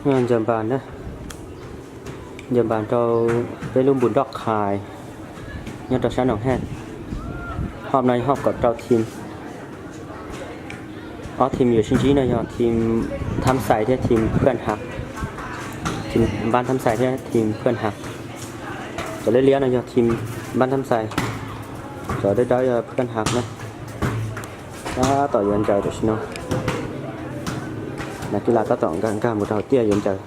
Ncaws npas na, ncaws npas rau peb lub npus Nroj Qhais nyob rau sab Noom Hej. Hom no yog hom kaum rau team. Ob team yuav sib ntsib no yog team Thab Xais thiab team Phwj Hav. Team npab Thab Xais thiab team Phwj Hav. Cov liab liab no yog team npab Thab Xais, cov dawb dawb yog Phwj Hav na. Tab tom yuav ncaws tam sim no. Nas kis las tab tom nkag nkag mus rau hauv tiaj yuav ncaws.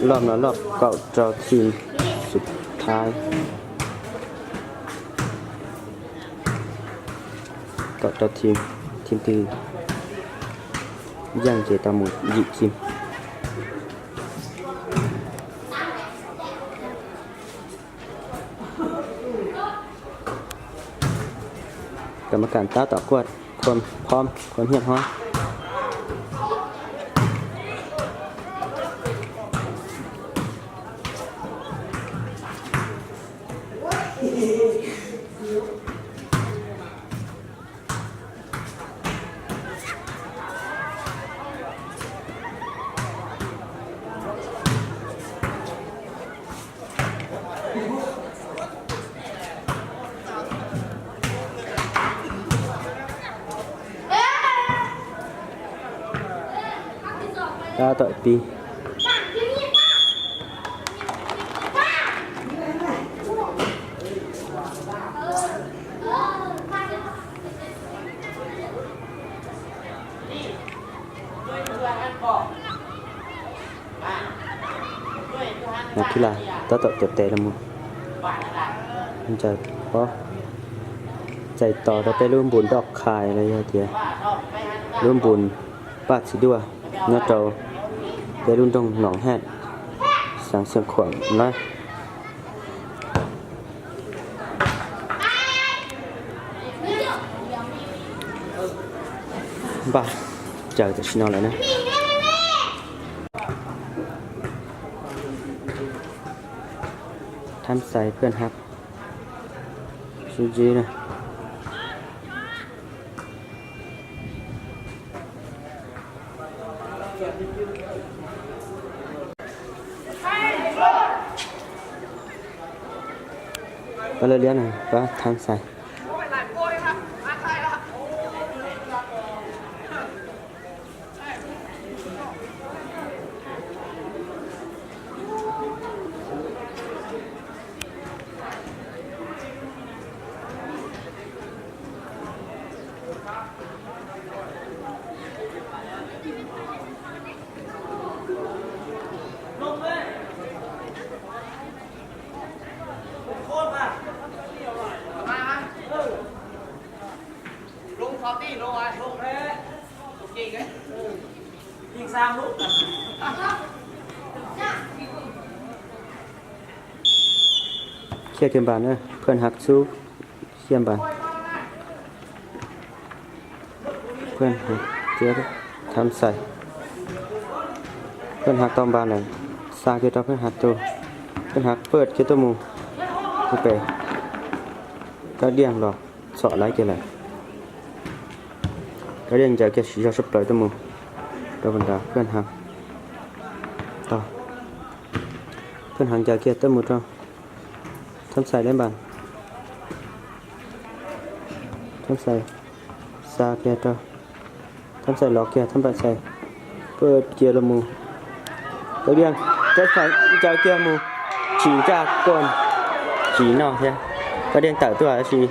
Loj no loj kaum rau team xub thaiv. Kaum rau team, team twg yeej ces tau mus yim team. Kam ma kam tab tom kuaj, khuam phom khuam hiaj hov. Tab tom pib. Nas kis las tab tom tuav tes los mus ncaws pob, txais tos rau peb lub npus Nroj Qhais los yog tias lub npus Paj Txiv Duaj nyob rau peb lub nroog Noom Hej, xeev Xeev Khuam na. Npaj ncaws tam sim no lawm na. Thab Xais Phwj Hav sib ntsib na. Pab liab liab no pab Thab Xais. Khiaj kiag npas na, Phwj Hav xub khiaj npas. Phwj Hav thiab Thab Xais. Phwj Hav tau npas lawm, xa kiag rau Phwj Hav tus. Phwj Hav pwm kiag tuaj mus, tus pem Kab Diaj los txhom lawv kiag lawm. Kab Diaj ncaws kiag siv zog sab plaws tuaj mus rau nrad Phwj Hav. Tau, Phwj Hav ncaws kiag tuaj mus rau Thab Xais lawv npas. Thab Xais xa kiag rau, Thab Xais los kiag, Thab Xais pwm kiag los mus. Kab Diaj, Thab Xais ncaws kiag mus, tsis ncaj kuaj, tsis noj thiab. Kab Diaj tawm tuaj tab sis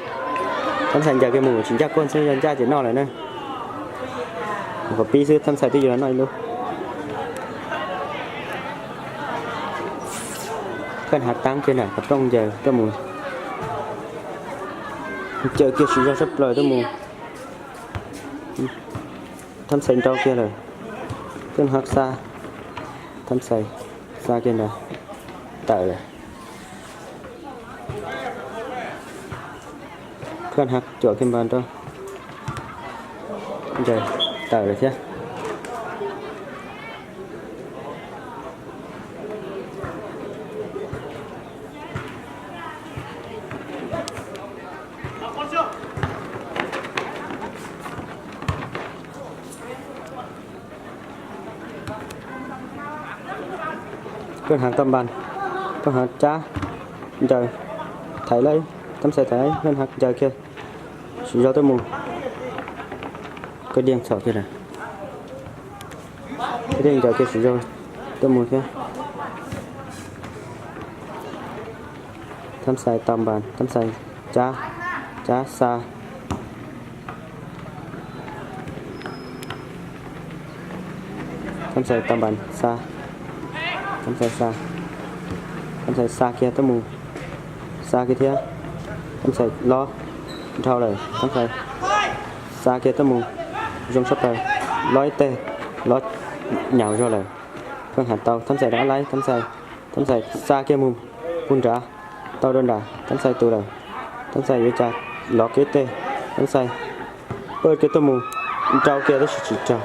Thab Xais ncaws kiag mus tsis ncaj kuaj xwb, yog ncaj ces noj lawm na. Qhov pib xwb Thab Xais twb yuav los noj ib lub. Phwj Hav taab kiag nram qhov rooj ncaws tuaj mus. Ncaws kiag siv zog sab plaws tuaj mus. Thab Xais nrau kiag lawm. Phwj Hav xa, Thab Xais xa kiag ntawd, tawm lawm. Phwj Hav cuam kiag npas rau, ncaws tawm lawm thiab. Phaj Hav tau npas, Phaj Hav cab, ncaws, thaiv lawm, Thab Xais thaiv lawm, Phaj Hav ncaws kiag siv zog tuaj mus. Koj Diaj txhom kiag lawm. Koj Diaj ncaws kiag siv zog tuaj mus thiab. Thab Xais tau npas, Thab Xais cab, cab xa. Thab Xais tau npas xa, Thab Xais xa, Thab Xais xa kiag tuaj mus, xa kiag thiab, Thab Xais lob dhau lawm, Thab Xais xa kiag tuaj mus, zoo sab plaws, lob ib teg, lob nyaum zog lawm. Phaj Hav tau, Thab Xais rov qab laib, Thab Xais, Thab Xais xa kiag mus puag nrad, tau rau nram Thab Xais tus lawm. Thab Xais yuav cas, lov kiag ib teg, Thab Xais paj kiag tuaj mus, nrau kiag tab sis tsis raug,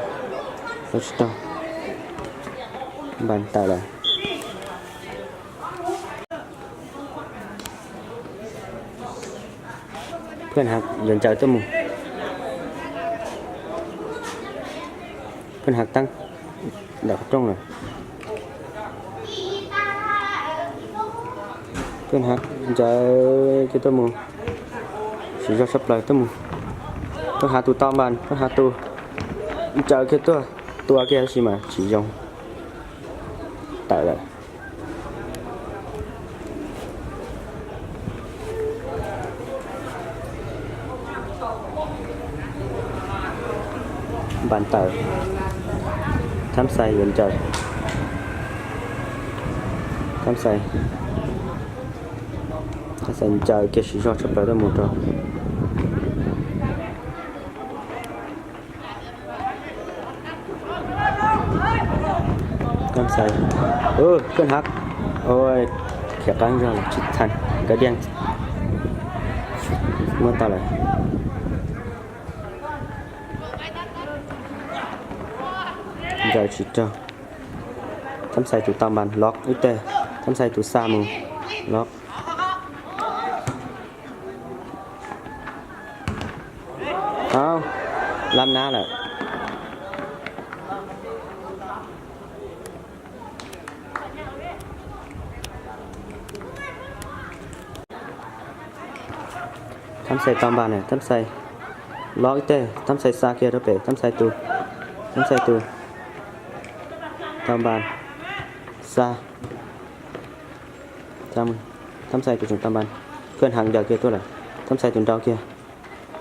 tsis raug, npas tawm lawm. Phaj Hav ncaws ncaws tuaj mus, Phaj Hav teeb ntawm qhov rooj lawm. Phaj Hav ncaws kiag tuaj mus, siv zog sab plaws tuaj mus. Phaj Hav tus tau npas, Phaj Hav tus ncaws kiag tuaj, tua kiag tab sis mas tsis zoo, tawm lawm. Npas tawm, Thab Xais yuav ncaws, Thab Xais, Thab Xais ncaws kiag siv zog tshaj plaws tuaj mus rau Thab Xais. Phaj Hav, khiav qeeb zog lawm tsis txheeb, Nkauj Diaj muab tau lawm. Ncaws tsis raug, Thab Xais tus tau npas lov ib teg, Thab Xais tus xa mus, lov. Au, lab nab lawm. Thab Xais tau npas na, Thab Xais lov ib teg, Thab Xais xa kiag rau pem, Thab Xais tus, Thab Xais tus tau npas, xa, Thab Xais tus tseem tau npas, Phaj Hav ncaws kiag tuaj lawm, Thab Xais tus nrau kiag,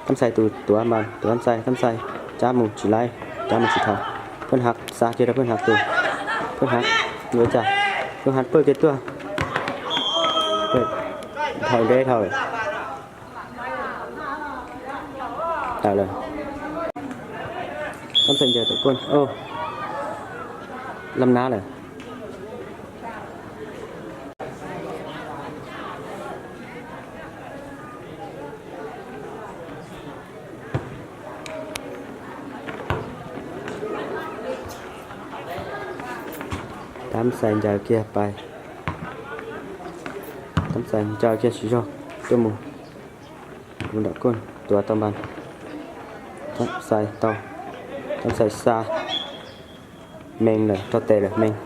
Thab Xais tus tuav npas, tuav Thab Xais, Thab Xais cab mus tsis laib, cab mus tsis dhau, Phaj Hav xa kiag rau Phaj Hav tus, Phaj Hav yuav cas, Phaj Hav paj kiag tuaj, dhau deb dhau lawm. Tawm lawm. Thab Xais ncaws tawm kuj, lab nab lawm. Thab Xais ncaws kiag pais, Thab Xais ncaws kiag siv zog tuaj mus, tus nram kuj tuav tau npas, Thab Xais tau, Thab Xais xa, mees lawm, rau tes lawm, mees.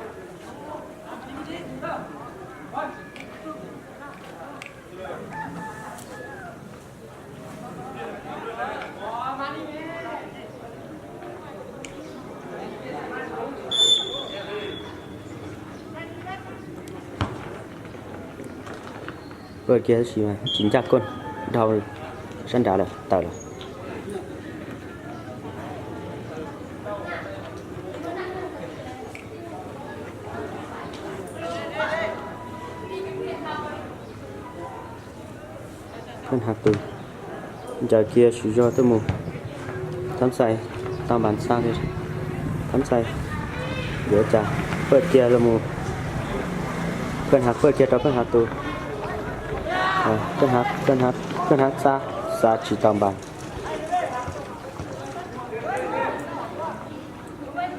Paj kiag tab sis tsis ncaj kuj, dhau sab nrad lawm, tawm lawm. Phaj Hav tus ncaws kiag siv zog tuaj mus, Thab Xais tau npas xa, Thab Xais yuav cas, paj kiag los mus, Phaj Hav paj kiag rau Phaj Hav tus, Phaj Hav, Phaj Hav xa, xa tsis tau npas.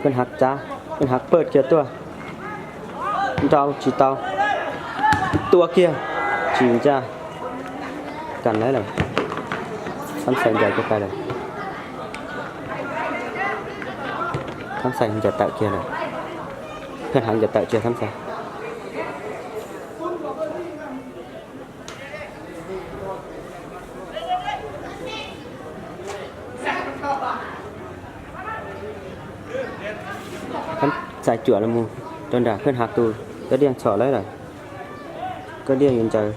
Phaj Hav cab, Phaj Hav paj kiag tuaj, nrau tsis tau, tua kiag tsis ncaj, kas laib lawm. Thab Xais ncaws kiag pais lawm, Thab Xais ncaws tawm kiag lawm, Phaj Hav ncaws tawm kiag Thab Xais. Thab Xais cuam los mus rau nram Pheej Hav tus, Kab Diaj txhom lawm lawm. Kab Diaj yuav ncaws,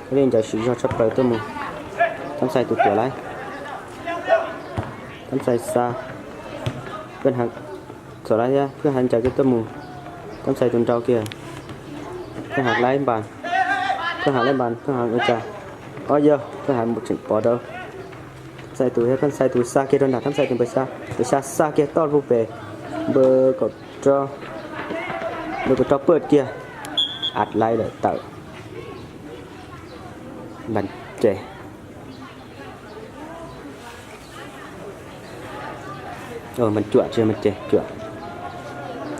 Kab Diaj ncaws siv zog tshaj plaws tuaj mus. Thab Xais tus cuam lawm. Thab Xais xa, Pheej Hav txhom lawm thiab, Pheej Hav ncaws kiag tuaj mus. Thab Xais tus nrau kiag, Pheej Hav laib npas, Pheej Hav laib npas, Pheej Hav ua cas, ob yawg Pheej Hav tseem pov rau Thab Xais tus thiab, Thab Xais tus xa kiag rau nram Thab Xais tus npawg Xya, npawg Xya xa kiag toj puag pem, npawg kaum rau, npawg kaum rau pawj kiag, at laib lawm tawm. Npas ces Mas cuam tsis mas ces cuam.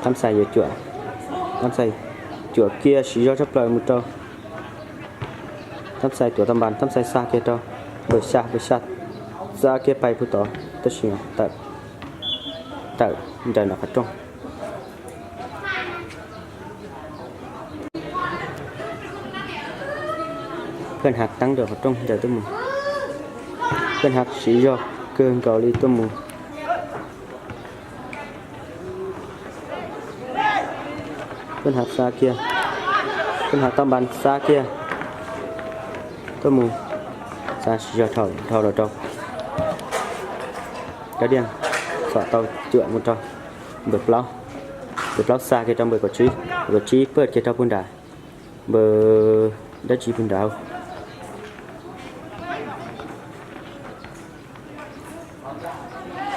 Thab Xais yuav cuam, Thab Xais cuam kiag siv zog tshaj plaws mus rau Thab Xais tuav tau npas, Thab Xais xa kiag rau npawg Xya, npawg Xya xa kiag pais puag tod tab sis tawm, tawm nraws nram qhov rooj. Pheej Hav teeb ntawm qhov rooj ncaws tuaj mus. Pheej Hav siv zog kawg nkaus li tuaj mus. Pheej Hav xa kiag, Pheej Hav tau npas xa kiag tuaj mus. Xa siv zog dhau los rau Kab Diaj, txhom tau cuam mus rau npawg Plaub, npawg Plaub xa kiag rau npawg kaum tsib, npawg kaum tsib pawj kiag rau puag nrad, npawg dab tsi puag nrad.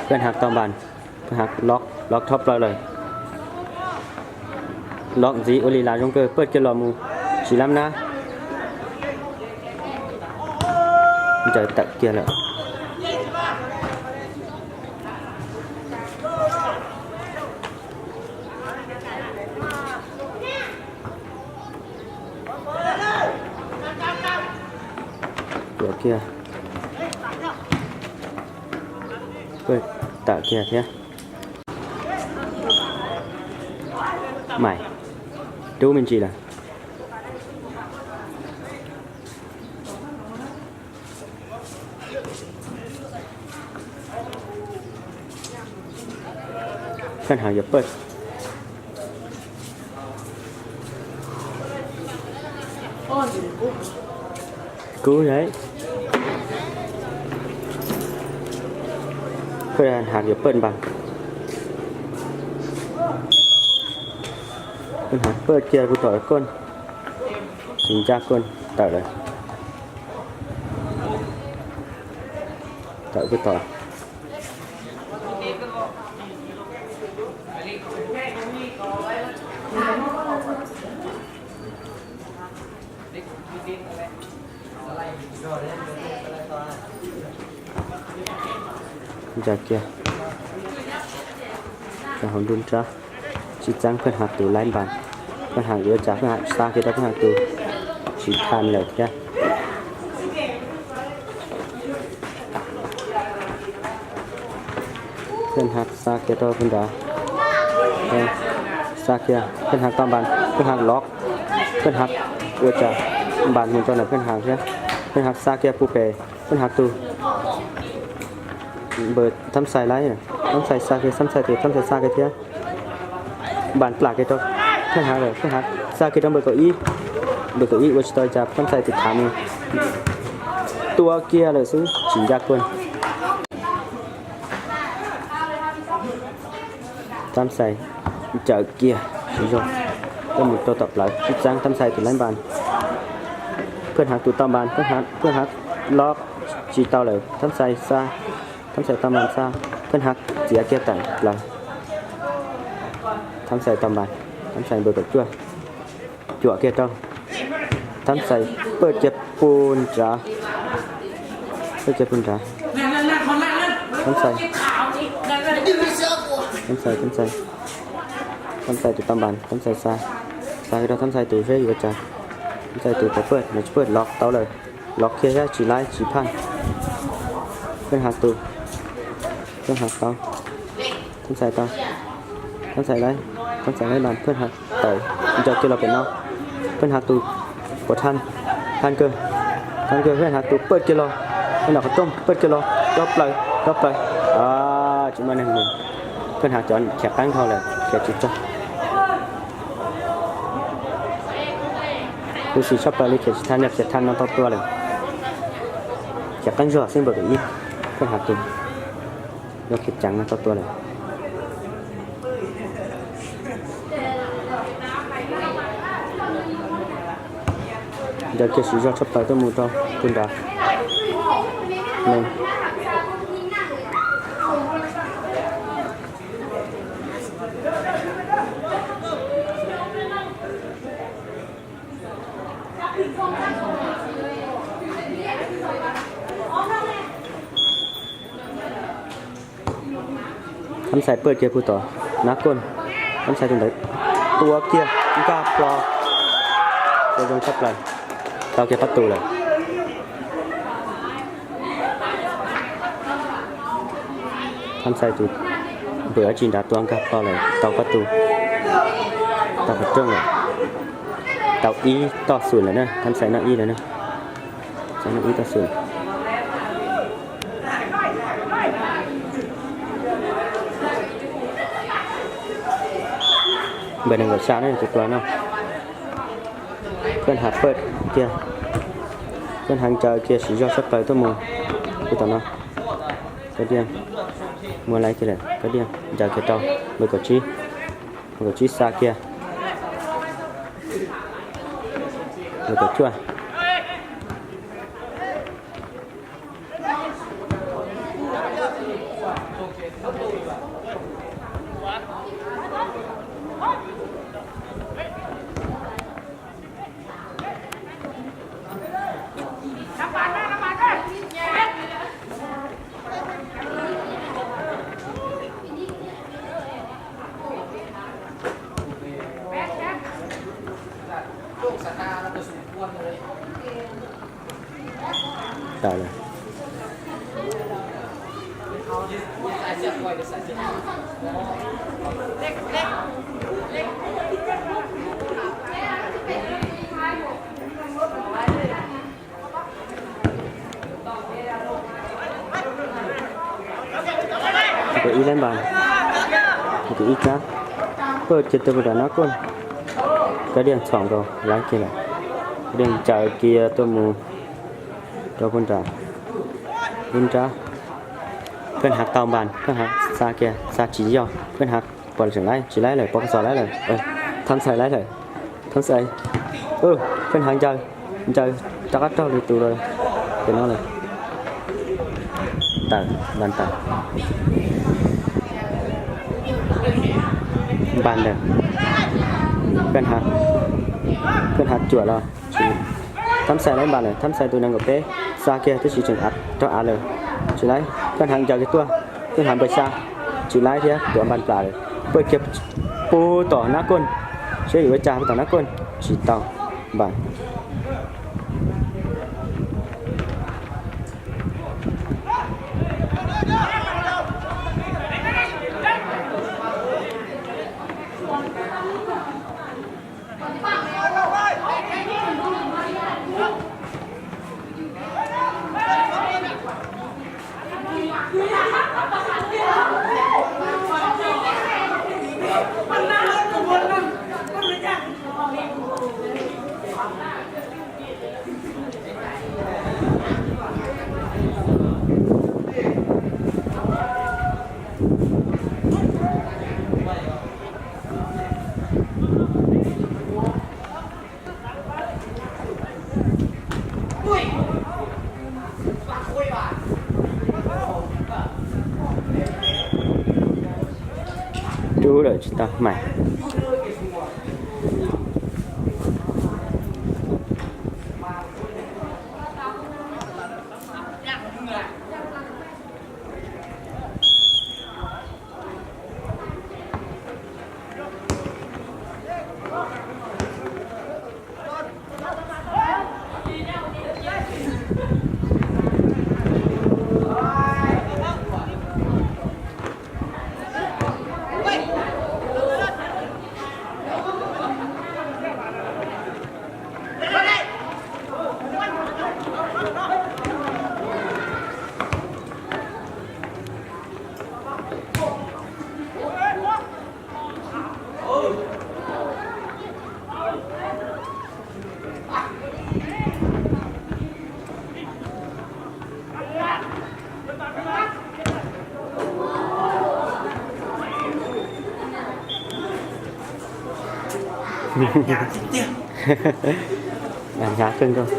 Pheej Hav tau npas, Pheej Hav lob, lob thob plaws lawm. Lob ntxiv ua li las zoo kawg, pawj kiag los mus, tsis lab nab, ncaws tawm kiag lawm. Cuam kiag, pawj tawm kiag thiab. Mas dub me ntsis lawm. Pheej Hav yuav pawj. Kub, Pheej Hav yuav pawj npas. Pheej Hav pawj kiag puag tom koj, tsis ncaj koj, tawm lawm. Tawm puag tom. Ntsa kiag rau hauv nruab nrab, sib txeeb Pheej Hav tus laib npas. Pheej Hav yuav cas, Pheej Hav xa kiag rau Pheej Hav tus, tsis tham lawm thiab. Pheej Hav xa kiag rau puag nrad, xa kiag, Pheej Hav tau npas, Pheej Hav lov, Pheej Hav ua cas npas mus rau ntawm Pheej Hav thiab. Pheej Hav xa kiag puag pem, Pheej Hav tus, npawg Thab Xais laib, Thab Xais xa kiag, Thab Xais tus, Thab Xais xa kiag thiab. Npas plam kiag rau Pheej Hav lawm, Pheej Hav xa kiag rau npawg kaum ib, npawg kaum ib ua tsis tau li cas, Thab Xais tus tham mus, tua kiag lawm xwb tsis ncaj koj. Thab Xais ncaws kiag, tsis zoo, tuaj mus rau tom plawv, sib txeeb Thab Xais tus laib npas. Pheej Hav tus tau npas, Pheej Hav, Pheej Hav lov tsis tau lawm, Thab Xais xa, Thab Xais tau npas xa, Pheej Hav txiav kiag tawm plawv. Thab Xais tau npas, Thab Xais npawg kaum cuaj, cuam kiag rau, Thab Xais pawj kiag puag nrad, pawj kiag puag nrad, Thab Xais, Thab Xais, Thab Xais, Thab Xais tus tau npas, Thab Xais xa, xa kiag rau Thab Xais tus seb yuav ua cas, Thab Xais tus pov pawj, nws tsis pawj, lov tau lawm, lov kiag thiab tsis laib tsis phaj. Pheej Hav tus, Pheej Hav tau, Thab Xais tau, Thab Xais laib, Thab Xais laib npas, Pheej Hav tawm ncaws kiag los pem no, Pheej Hav tus puas thaj, thaj kawg, thaj kawg, Pheej Hav tus pawj kiag los, pheej nram qhov rooj pawj kiag los, rau plaws, rau plaws, tsis muaj neeg mus. Pheej Hav cov khiav qeeb dhau lawm, khiav tsis txog. Huv si tshaj plaws li, khiav tsis tau, yog khiav tau no tau tua lawm. Khiav qeeb zog xwb npaum li ib, Pheej Hav tus, yog khiav ceev no tau tua lawm. Ncaws kiag siv zog tshaj plaws tuaj mus rau tus nrad. Thab Xais paj kiag puag tom Nab Kooj. Thab Xais tus ntawd tua kiag nkag plo, tua zoo tshaj plaws, tau kiag pab tus lawm. Thab Xais tus npawm dab tsi nrad tua nkag plo lawm, tau pab tus, tau qhov rooj lawm. Tau ib toj xum lawm na, Thab Xais noj ib lawm na. Tau noj ib toj xum. Npawg nees nkaum xya ne, tus tua no. Pheej Hav paj kiag, Pheej Hav ncaws kiag siv zog tshaj plaws tuaj mus puag tom no. Kab Diaj muab laib kiag lawm, Kab Diaj ncaws kiag rau npawg kaum tsib, npawg kaum tsib xa kiag, npawg kaum cuaj. Tawm lawm. Ib lab npas, ib tsab, paj kiag tuaj puag nram Nab Kooj. Kab Diaj txhom nkaus laib kiag lawm. Kab Diaj ncaws kiag tuaj mus rau puag nram lub nrab. Pheej Hav tau npas, Pheej Hav xa kiag, xa tsis yog, Pheej Hav pom tseem laib, tsis laib lawm, pov ka xos laib lawm, Thab Xais laib lawm, Thab Xais, Pheej Hav ncaws, ncaws rov qab raug lwm tus lawm, ces no lawm. Tawm, npas tawm. Npas ntawm Pheej Hav, Pheej Hav cuam los, Thab Xais laib npas lawm, Thab Xais tus nees nkaum peb xa kiag tab sis tseem av rau av lawm, tsis laib, Pheej Hav ncaws kiag tuaj, Pheej Hav npawg xya, tsis laib thiab, tuav npas plam lawm, paj kiag puag tom Nab Kooj, seb yuav ua cas puag tom Nab Kooj, tsis tau npas. Rub lawm tsis tau maim. Hnyav kawg nkaus.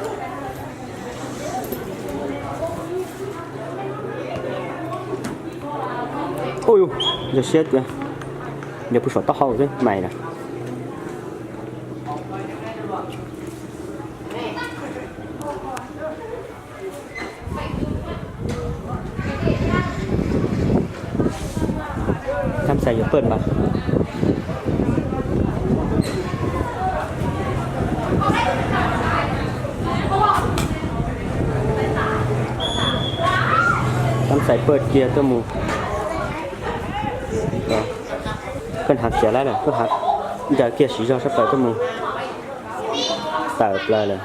Ua yus, yog siab tias yog pw saum taub hau xwb mais na. Thab Xais yuav pawj npas. Thab Xais pawj kiag tuaj mus. Koj hav khiav lawm, koj hav ncaws kiag siv zog sab plaws tuaj mus. Tawm plaws lawm.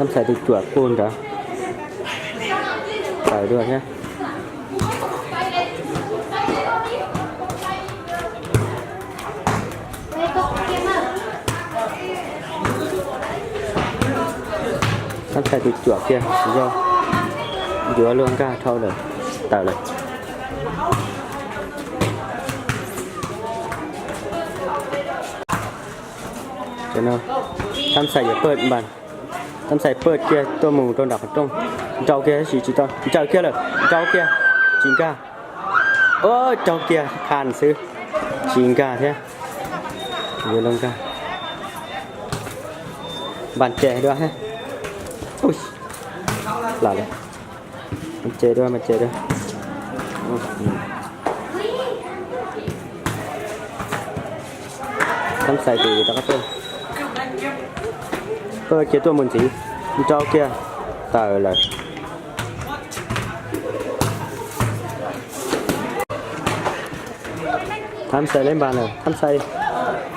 Thab Xais tus cuam puag nrad. Tawm dua thiab. Thab Xais tus cuam kiag, yog yuav luag nkag dhau lawm, tawm lawm. Thab Xais yuav pawj npas. Thab Xais pawj kiag tuaj mus rau nram qhov rooj. Nrau kiag tab sis tsis tau, ncaws kiag lawm, nrau kiag, tsis nkag. Ua, nrau kiag qha xwb, tsis nkag thiab. Yuav luag nkag. Npas ces dua. Lam lawm. Mas ces dua, mas ces dua. Thab Xais tus rov qab tuaj. Pawj kiag tuaj mus ntxiv, nrau kiag, tawm lawm. Thab Xais lej npas lawm, Thab Xais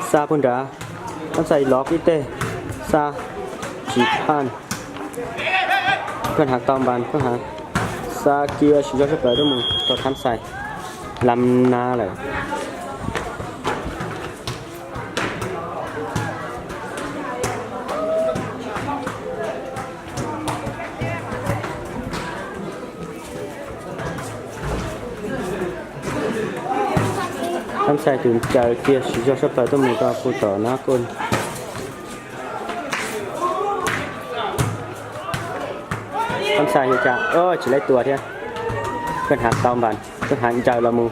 xa puag nrad, Thab Xais lov ib teg, xa, tsis phaj. Koj hav tau npas, koj hav xa kiag siv zog sab plaws tuaj mus rau Thab Xais. Lam na lawm. Thab Xais tus ncaws kiag siv zog sab plaws tuaj mus rau puag tom nab koj. Thab Xais ua cas tsis lej tua thiab. Koj hav tau npas, koj hav ncaws los mus.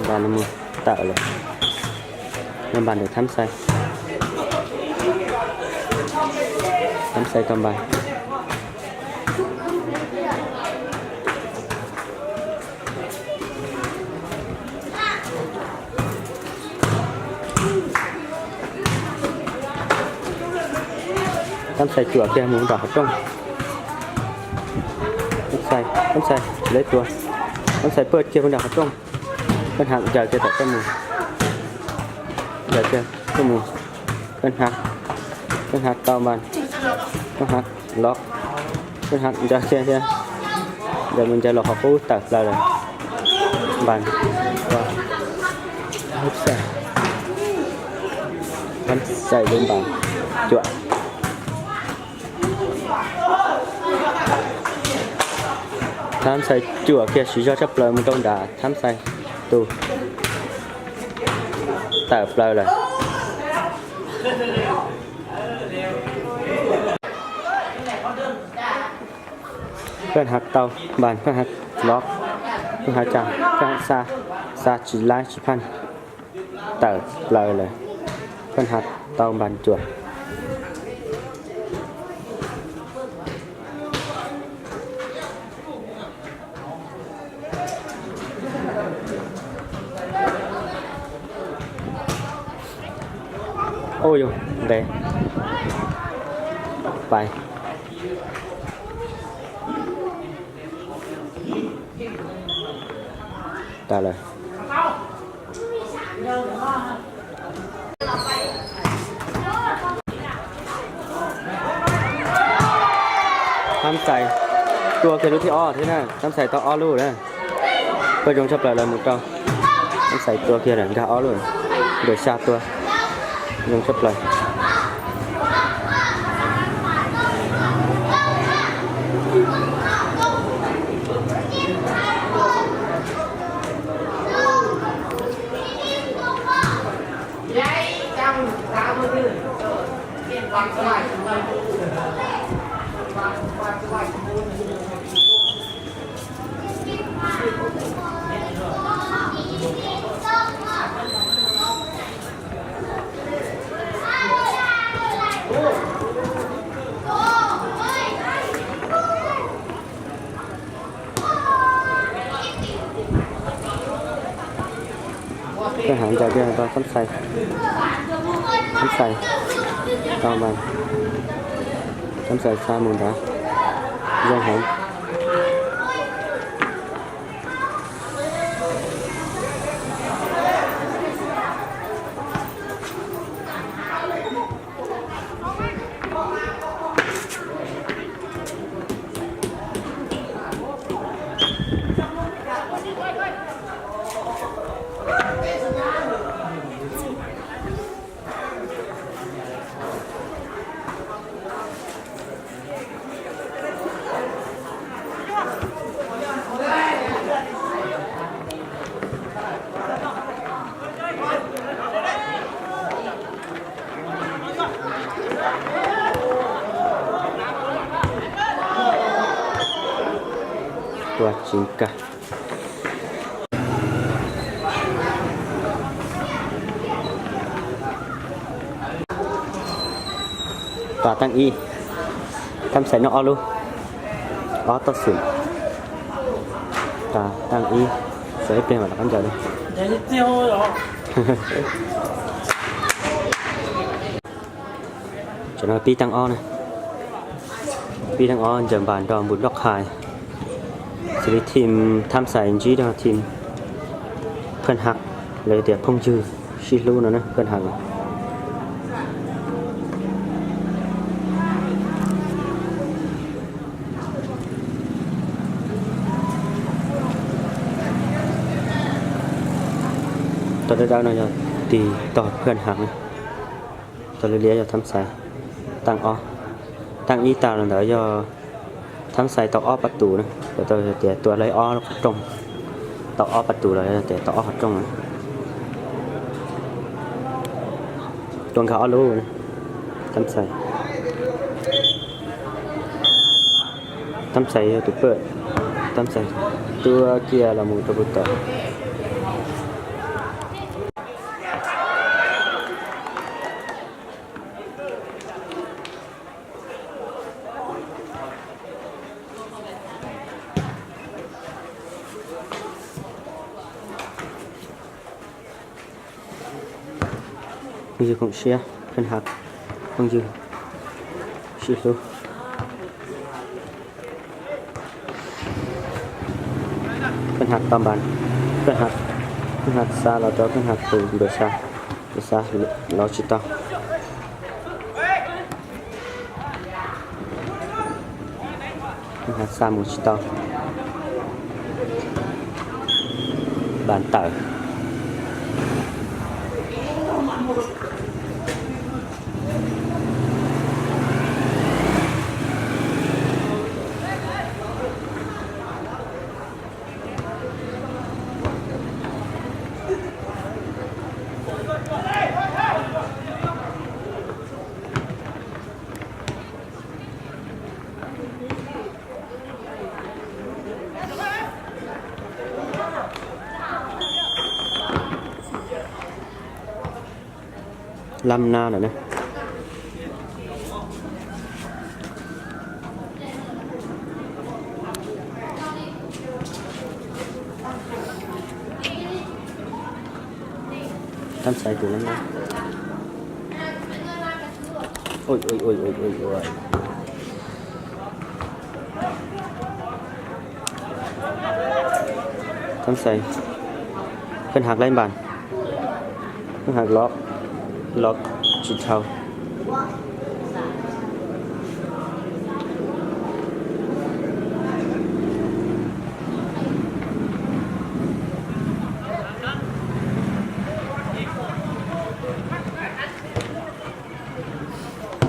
Npas los mus, tawm lawm. Npas ntawm Thab Xais. Thab Xais tau npas. Thab Xais cuam kiag mus nram qhov rooj. Thab Xais, Thab Xais tsis lej tua. Thab Xais pawj kiag mus nram qhov rooj. Koj hav ncaws kiag tom koj mus. Ncaws kiag koj mus. Koj hav, koj hav tau npas. Koj hav lov. Koj hav ncaws kiag thiab. Ncaws mus ncaws los qhov qub tawm plaws lawm. Npas. Thab Xais, Thab Xais lub npas cuam. Thab Xais cuam kiag siv zog tshaj plaws mus rau nram Thab Xais tus, tawm plaws lawm. Pheej hav tau npas, pheej hav lov, pheej hav cas, pheej hav xa, xa tsis laib tsis phaj, tawm plaws lawm. Pheej hav tau npas cuam. Ub yus, nqes, pais. Tas lawm. Thab Xais tua kiag lub thib ob thiab na, Thab Xais tau ob lub na. Pawg zoo tshaj plaws lawv mus rau, Thab Xais tua kiag lawm, nkag ob lub, nkawd xya tua, zoo tshaj plaws. Peb hav ncaws tiag tau Thab Xais, Thab Xais tau mas, Thab Xais xa mus ntawd zoo heev. Tua tsis nkag. Tas teej ib, Thab Xais noj ob lub, ob toj xwm. Tas teej ib, xav ib pliag mam rov qab ncaws li. Tam no pib teej ob na, pib teej ob ncaws npas nrog npus nroj qhais. Xws li team Thab Xais ntsib rau team Phaj Hav, lawv tias phooj ywg sib hlub no na, Phaj Hav. Tog dawb dawb no yog tig tog Phaj Hav na. Tog liab liab yog Thab Xais. Teej ob, teej ib tas los ntawd yog Thab Xais tau ob pas tus na, lawv tau tias tua lawv ob qhov rooj, tau ob pas tus los yog tias tau ob qhov rooj na. Tua nkag ob lub, Thab Xais. Thab Xais yog tus paj, Thab Xais tua kiag los mus rau puag tom. Phooj ywg koom siab, Phaj Hav, phooj ywg sib hlub. Phaj Hav tau npas, Phaj Hav, Phaj Hav xa los rau Phaj Hav tus npawg Xab, npawg Xab los tsis tau. Phaj Hav xa mus tsis tau. Npas tawm. Lam na lawm na. Thab Xais tus lam na. Thab Xais Pheej Haq laib npas, Pheej Haq lov, lov tsis dhau.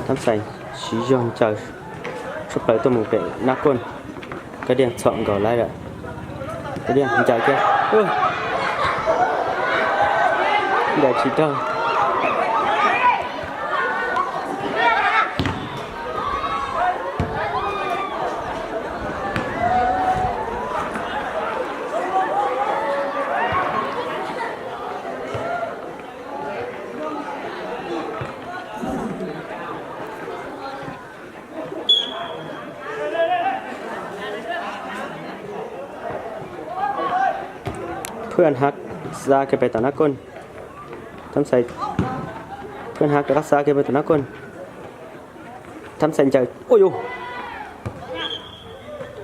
Thab Xais siv zog ncaws tshaj plaws tuaj mus pem Nab Kuj. Kab Diaj txhom nkaus laib lawm. Kab Diaj ncaws kiag, ncaws tsis raug. Pheej Haq xa kiag pem tom Nab Kuj. Thab Xais, Pheej Haq rov qab xa kiag pem tom Nab Kuj. Thab Xais ncaws, ua yus,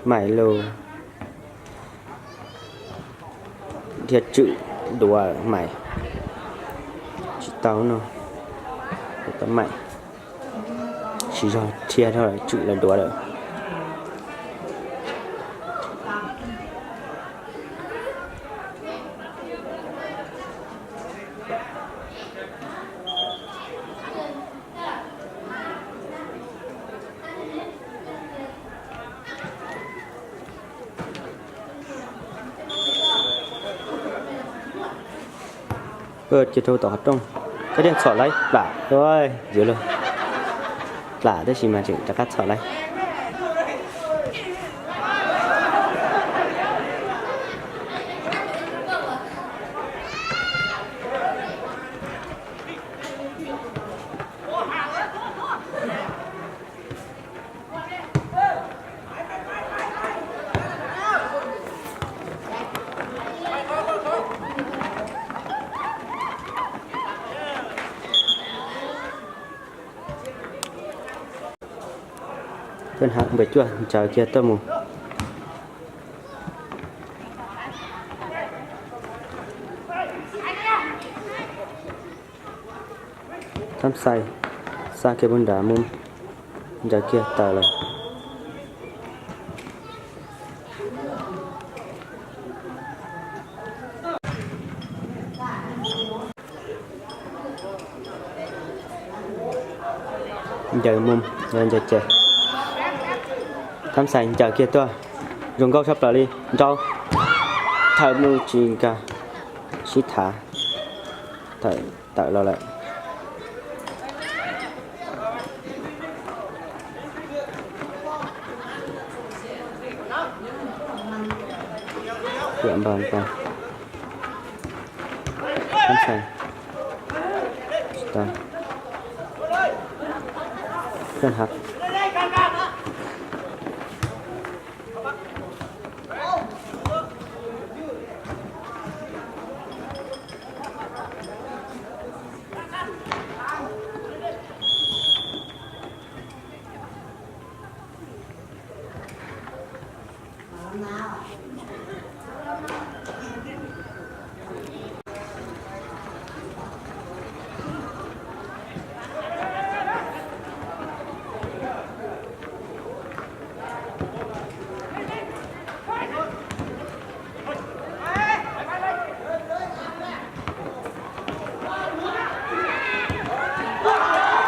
maim lus. Dhia Tswm duav Maim, tsis tau no, tau Maim, siv zog dhia rau Tswm lawv duav lawm. Ces rau tom qhov rooj, Kab Diaj txhom laib plam, yuav luag plam tab sis mas tseem rov qab txhom laib. Pheej Haq npawm cuaj ncaws kiag tuaj mus. Thab Xais xa kiag puag nrad mus, ncaws kiag tawm lawm. Ncaws mus, ncaws ces, Thab Xais ncaws kiag tuaj, zoo nkauj tshaj plaws li, nrau, thawm mus tsis nkag, sib thav, tawm los lawm. Piam npas, Thab Xais, tsis tau, Pheej Haq.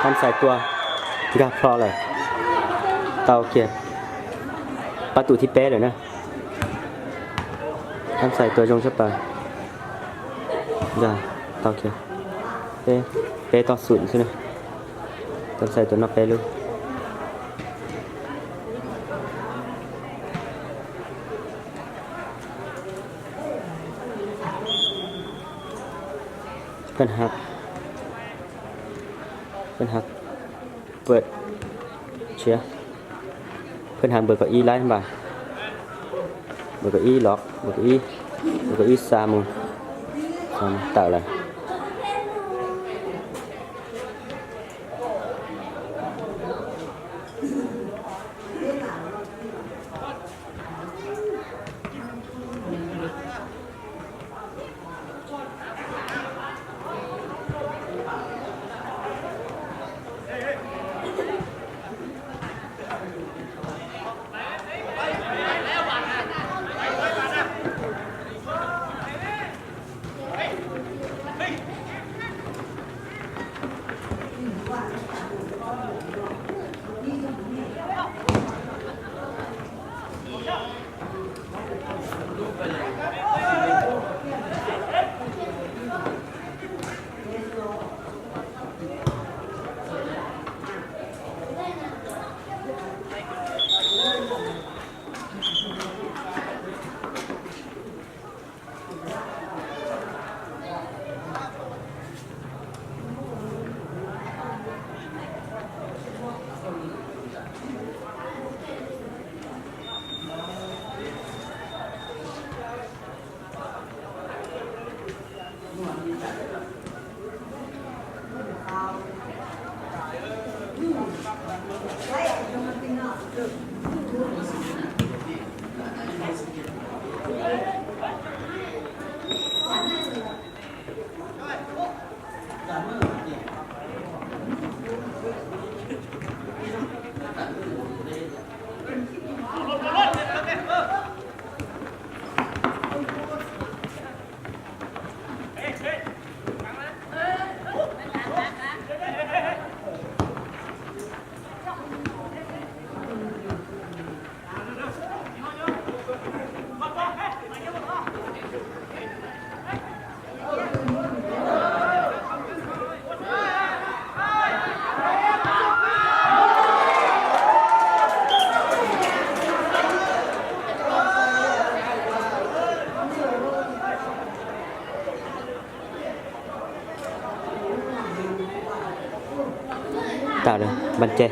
Thab Xais tua nkag plho lawm, tau kiag pab tus thib peb lawm na. Thab Xais tua zoo tshaj plaws, nkag tau kiag peb, peb toj xum xwb na. Thab Xais tua noj peb lub. Pheej Haq, Pheej Haq, Pheej Haq npawm kaum ib laib npas, npawm kaum ib los, npawm kaum ib, npawm kaum ib xa mus, tawm lawm. Tawm lawm, npas ces.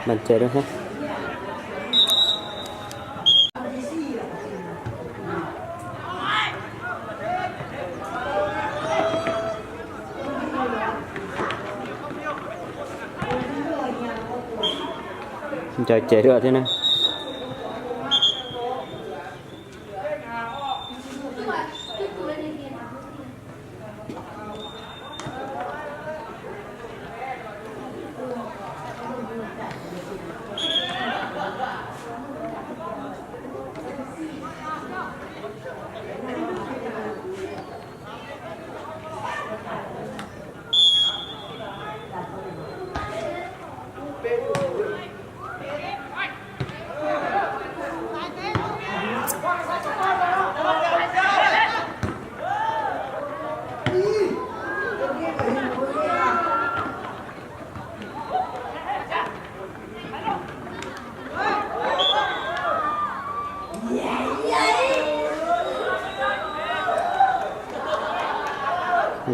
Npas ces lawm thiab. Ncaws ces dua thiab na.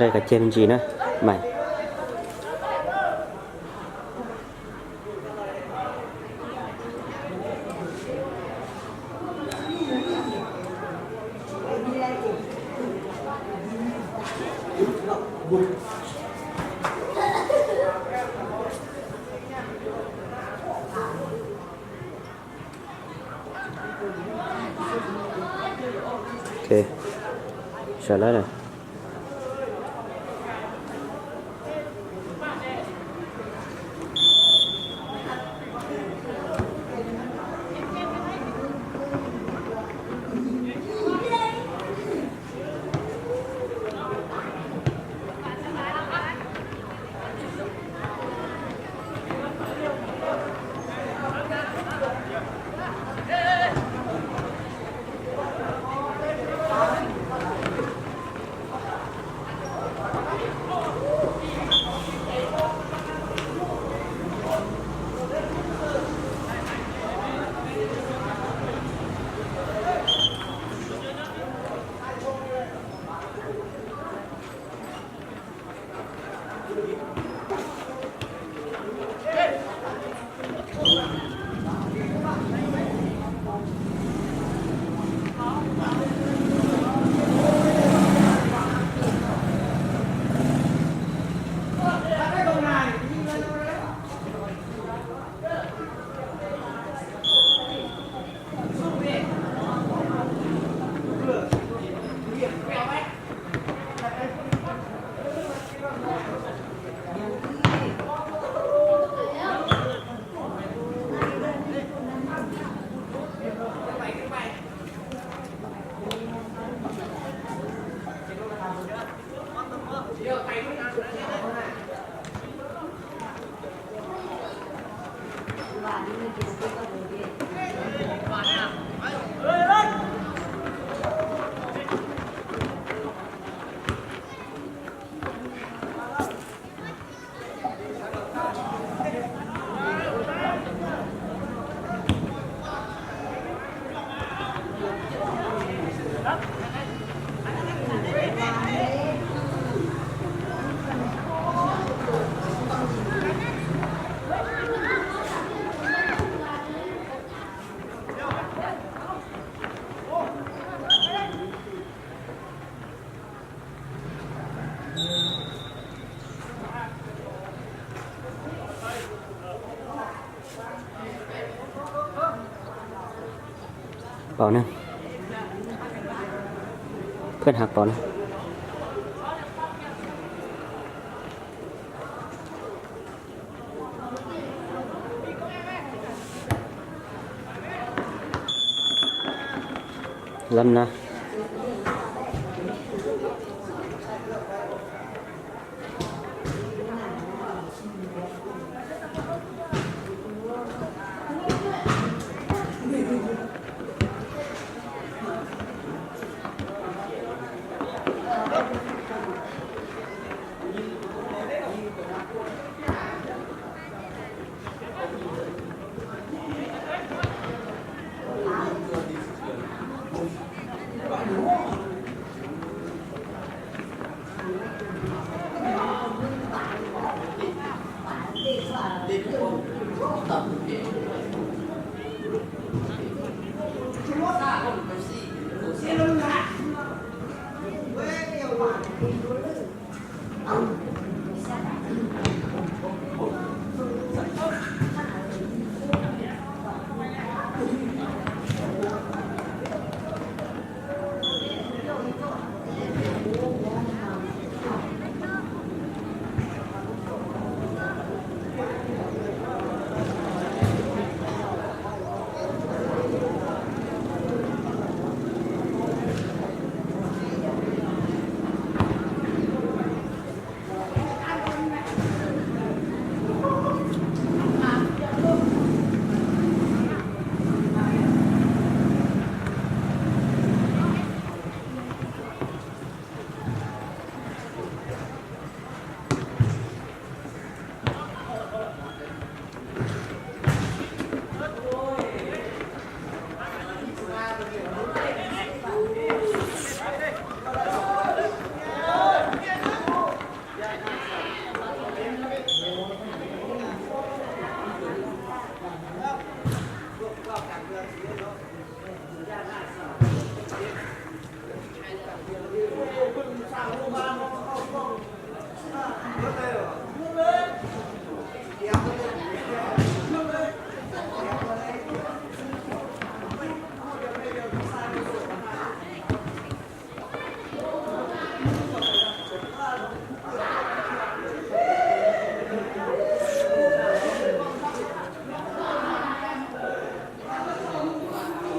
Nqe kav cia me ntsis na, Maiv. Ok, sawv lawm na. Pom na, phooj ywg pom na. Lab na.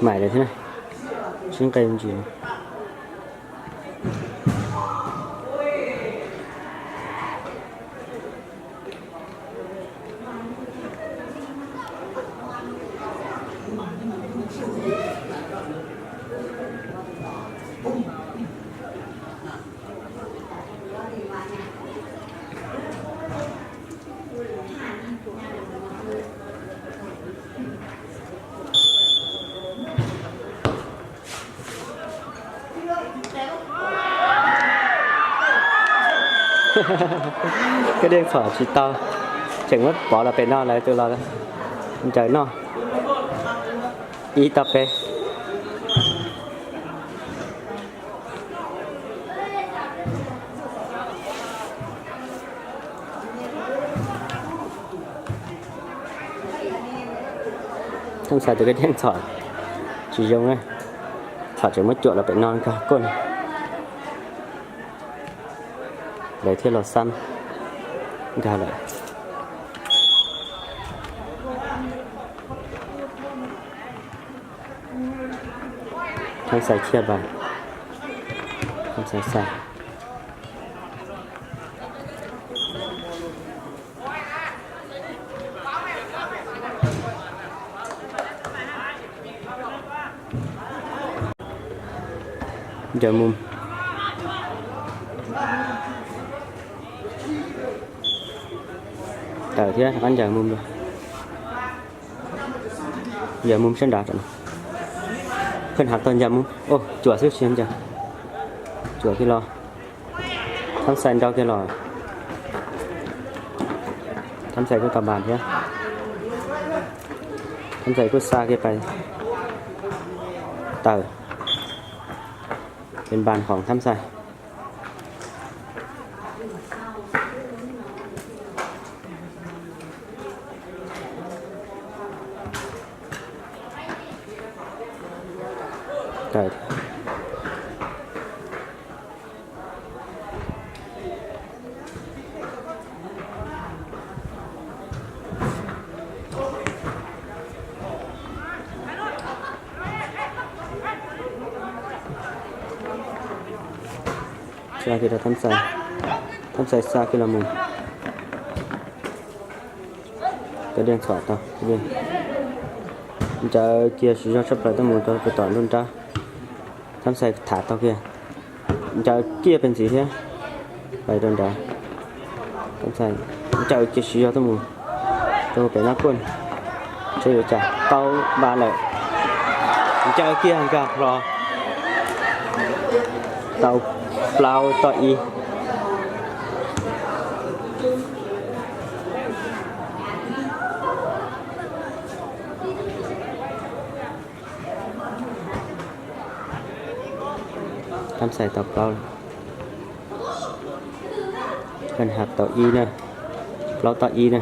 Maim lawm thiab na, sib nqe ntsis. Koj deej txhom tsis tau, tseem muab pov los pem no lawv tus los ncaws noj. Ib tau peb. Thooj Xais tus koj deej txhom tsis zoo na, txhom tseem muab cuam los pem no nkag kuj na. Lawv thiaj los xab nkag lawm. Thooj Xais chiab pas, Thooj Xais xais. Ncaws mus. Tawm thiab, rov qab ncaws mus. Ncaws mus sab nrad. Pheej hav tau ncaws mus. Cuam xwb tsis ncaws. Cuam kiag los. Thab Xais nrau kiag los. Thab Xais kuj tau npas thiab. Thab Xais kuj xa kiag pais. Tawm. Pes npas khoom Thab Xais. Xa kiag rau Thab Xais. Thab Xais xa kiag los mus. Cov diaj txhuam tau. Ncaws kiag siv zog tshaj plaws tuaj mus rau puag tom nruab nrab. Thab Xais tham tau kiag. Ncaws kiag pes ntxiv thiab. Pais rau nrad. Thab Xais ncaws kiag siv zog tuaj mus rau pem nab kuaj. Seb yuav cas tau npas lawm. Ncaws kiag nkag hlo. Tau plaub tau ib. Thab Xais tau plaub. Pheej hav tau ib na. Plaub tau ib na.